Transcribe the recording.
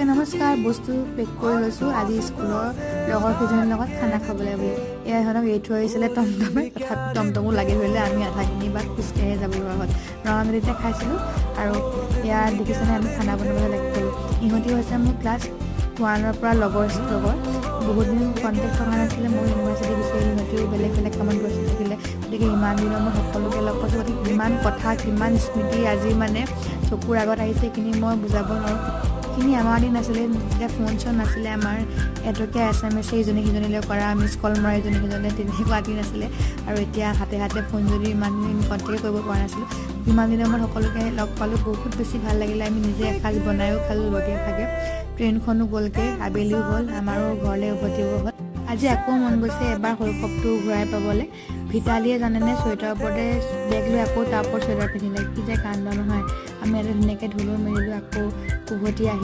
সকলোকে নমস্কাৰ। বস্তু পেক কৰি লৈছোঁ, আজি স্কুলৰ লগৰ কেইজনীৰ লগত খানা খাবলৈ বুলি। এয়া ইহঁতক এৰি থৈ আহিছিলে টমটমে। তথাপি টমটমো লাগি ধৰিলে, আমি আধাখিনি বাট খোজকাঢ়িয়ে যাব লগা হ'ল। ৰঙানদীতে খাইছিলোঁ। আৰু এয়া দেখিছেনে, আমি খানা বনাবলৈ লাগি গ'লোঁ। ইহঁতি হৈছে মোৰ ক্লাছ 1ৰ পৰা লগৰ লগৰ বহুত দিন কণ্টেক্ট থকা নাছিলে। মই ইউনিভাৰ্চিটি গুচি আহিলোঁ, সিহঁতিও বেলেগ বেলেগ কামত ব্যস্ত থাকিলে। গতিকে ইমান দিনৰ মই সকলোকে লগ পাইছোঁ। গতিকে কিমান কথা, কিমান স্মৃতি আজি মানে চকুৰ আগত আহিছে, সেইখিনি মই বুজাব নোৱাৰোঁ। সেইখিনি আমাৰ দিন আছিলে যেতিয়া ফোন চোন নাছিলে। আমাৰ এটকীয়া এছএমএছ ইজনী সিজনীলৈ কৰা, মিছ কল মৰা ইজনী সিজনীলৈ, তেনেকুৱা দিন আছিলে। আৰু এতিয়া হাতে হাতে ফোন যদিও ইমান দিন কণ্টেক্ট কৰিব পৰা নাছিলোঁ। ইমান দিনৰ মূৰত সকলোকে লগ পালোঁ, বহুত বেছি ভাল লাগিলে। আমি নিজে এসাঁজ বনায়ো খালোঁ লগে ভাগে। ট্ৰেইনখনো গ'লগৈ, আবেলিও হ'ল, আমাৰো ঘৰলৈ উভতিব হ'ল। আজি আকৌ মন গৈছে এবাৰ শৈশৱটো ঘূৰাই পাবলৈ। ভিতালীয়ে জানেনে, চুৱেটাৰৰ ওপৰতে বেগ লৈ আকৌ তাৰ ওপৰত চুৱেটাৰ পিন্ধিলে। কি যে কাণ্ড নহয়! আমি ইয়াতে ধুনীয়াকৈ ধুলোঁ মেলিলোঁ, আকৌ উভতি আহি